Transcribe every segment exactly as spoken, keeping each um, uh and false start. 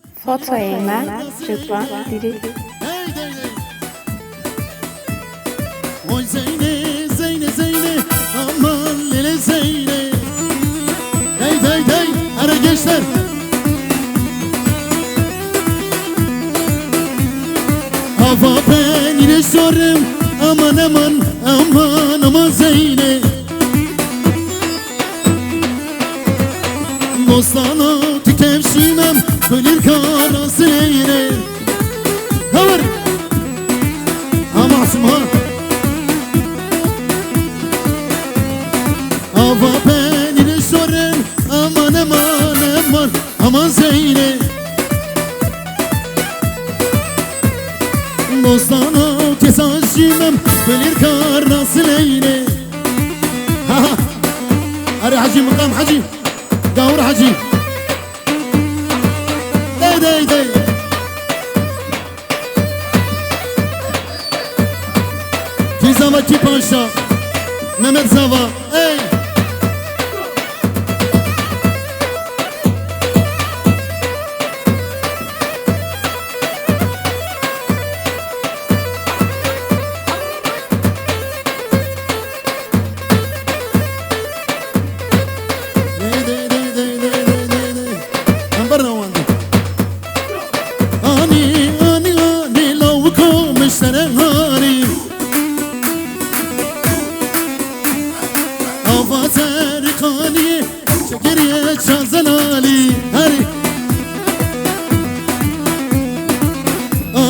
Fotoyê me, Rıdvan Diri. Oy Zeyne, Zeyne, Zeyne, aman lele Zeyne. Hey, hey, hey, ara gençler. Ava penîrê şorim, aman, aman, aman, aman Zeyne. Dostana tu kevşînem, kulîr kara Zeyne. Hewir. Ha Masum ha. Ava penîrê şorin, aman, aman, aman, aman Zeyne. Dostana kesa jîmim, kulîr kar nasileyne. Ha ha. Erê Hecî, Miqdam Hecî. Gawir Hecî. Dey, dey, dey. Kî zava, kî paşa? Mehmet Zava. Ey! Em berna wan de. Anî, anî, anî, lawiko miştere anî. Ava zerî qanî, çekeriye çazelalî. Herî.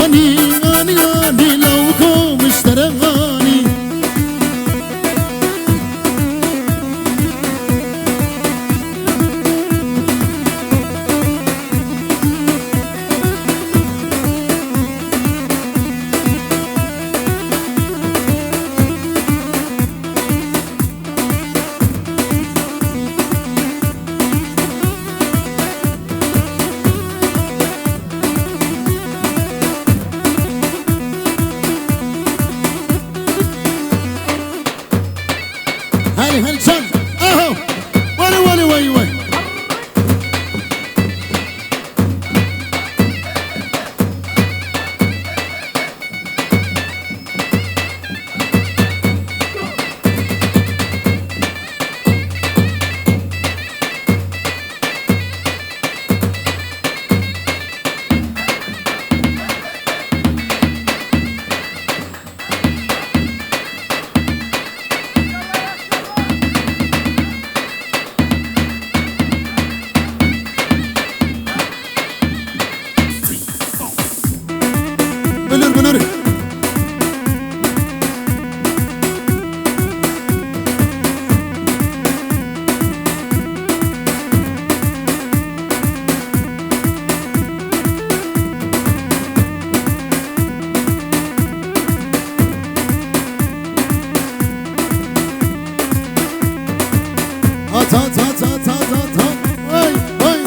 Anî, anî, anî, lawiko miştere anî. Hadi, hadi, çal. Aho. Wali, wali, wali, wali. Bilur, bilur. At, at, at. Hey, hey.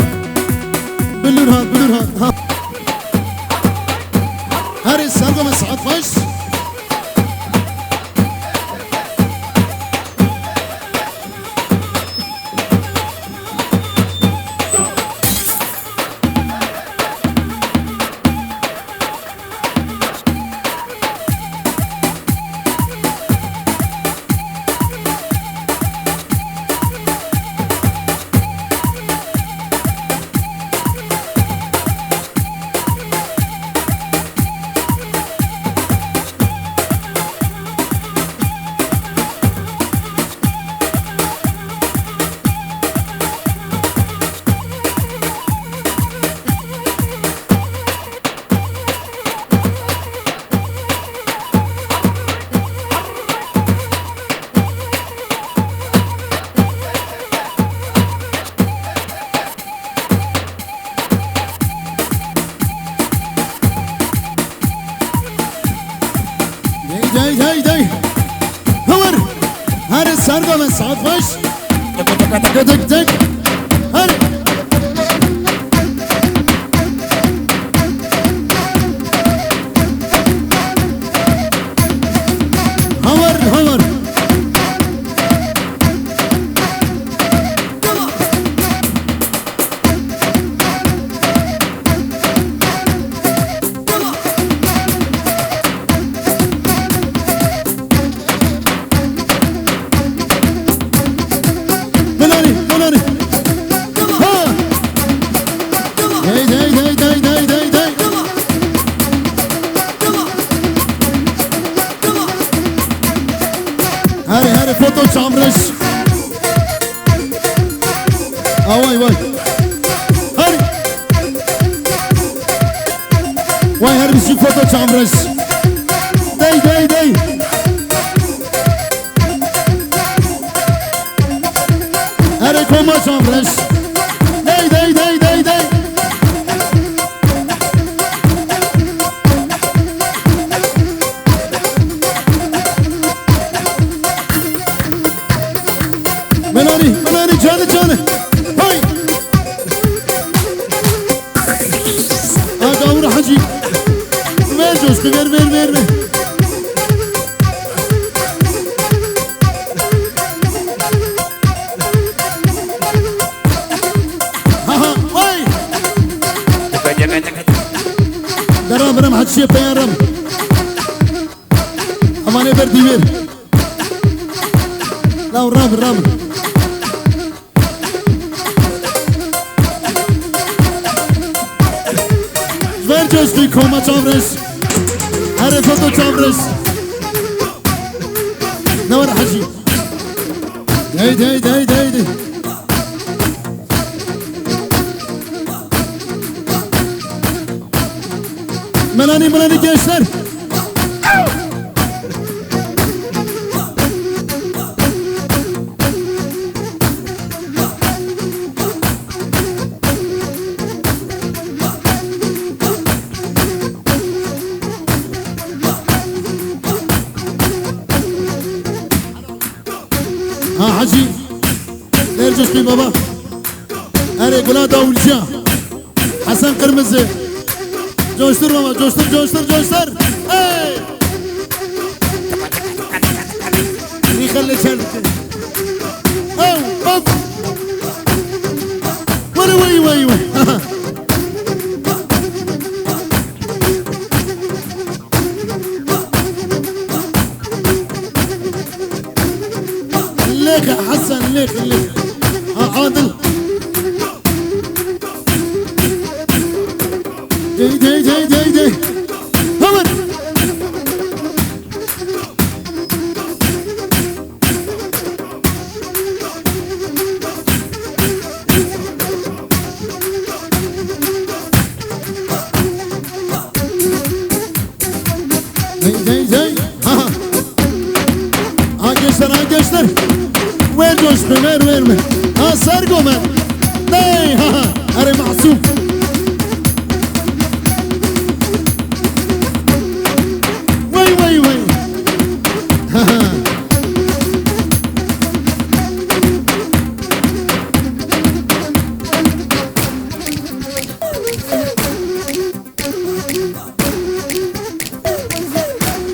Bilur hat, bilur hat. Ha. Herê sergo me saet baş. Dey, dey, dey, dey. Hewir. Herê sergo me saet baş. Dik, dik, dik. Herê. Hewir, hewir. Dey, dey, dey, dey, dey, dey, dey. Herê, herê, foto çamreş. Away, way. Herê. Way, her bir şey foto çamreş. Dey, dey, dey. Herê koma çamreş. Dey, dey, dey, dey, dey. Melani, Melani, canı, canı. Hey! Agavur Hacı. Ver coşku, ver, ver, ver, ver. Ha, ha, vay! Deram, deram, Hacı'ya peyaram. Aman eber diver. Law, ram, ram. Ver coşkuyu koma çavreş. Herê foto çavreş. Ne var hacı? Dey, dey, dey, dey, dey. Melani, Melani gençler. Ha hacı. Ercüs bin baba. Erê gula davulciya. Hasan Kırmızı. Coştur baba, coştur, coştur, coştur. Hey! Rîxel lê çer dike. Ew, bab. Wey, wey, wey, wey. Lêxe Hesen, lêxe, lêxe. Ha, Adil. Dey, dey, dey, dey, dey. Hemen. Hey, hey, hey. Ha, ha. Ha, gençler, ha, gençler. Ver coşku, ver, ver, ver. Ha, Sergo, ver. Hey, ha, ha. Erê mahsûm. Vay, vay, vay. Ha, ha.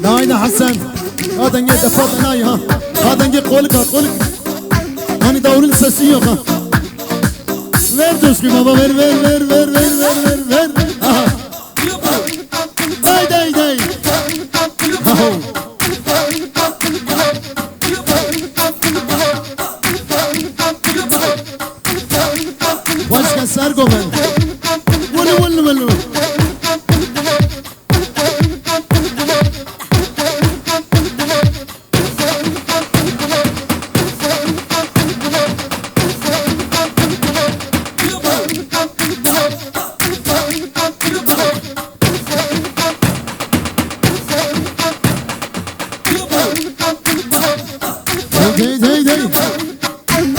Haydi Hasan. Ha dengê defa denayî ha. Ha dengê qolik ha, qolik. Hani davulun sesi yok ha. Ver coşku baba, ver, ver, ver. Aha. Day, day, day. Aho. Başka Sergo ben. Vulu, vulu, vulu. Hey, hey, hey, hey.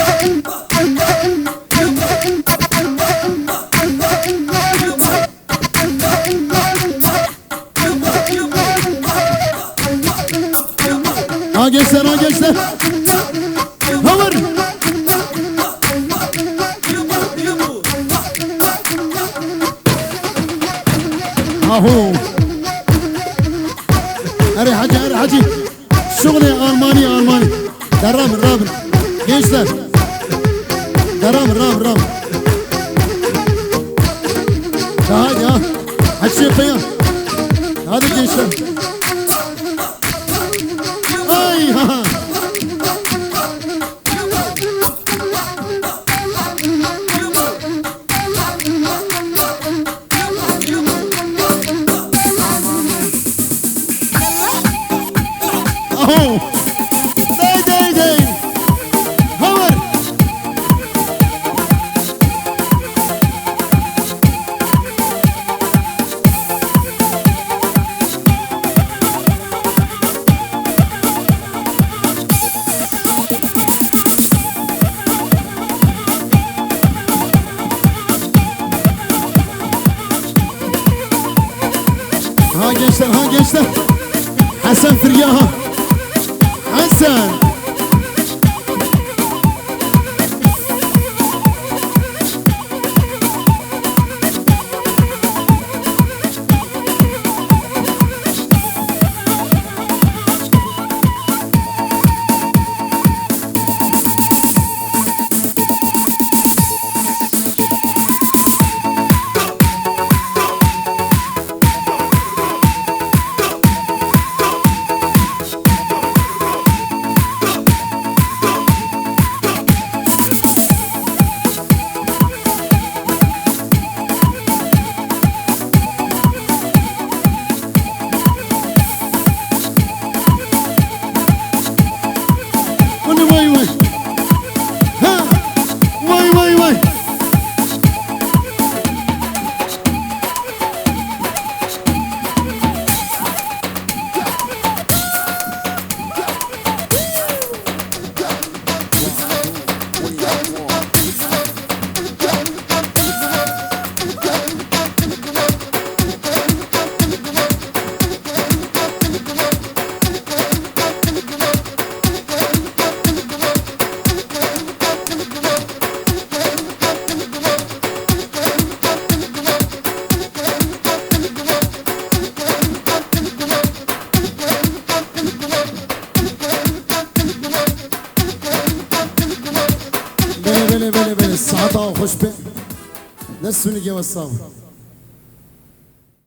Ha gençler, ha gençler. Hamur. Aho. Hadi hacı, hadi hacı. Şugle Almanya, Almanya. Deram, ram. Gençler. Deram, ram, ram. Daha ya. Hadi şey yapayım. Hadi gençler. Ay ha. Gençler, ha gençler. Hasan Firya ha. Hasan. Vay vay vay. Ha! Vay vay vay. Belê, belê, belê, belê. Saeta xweş be. Dest hûnike we sax.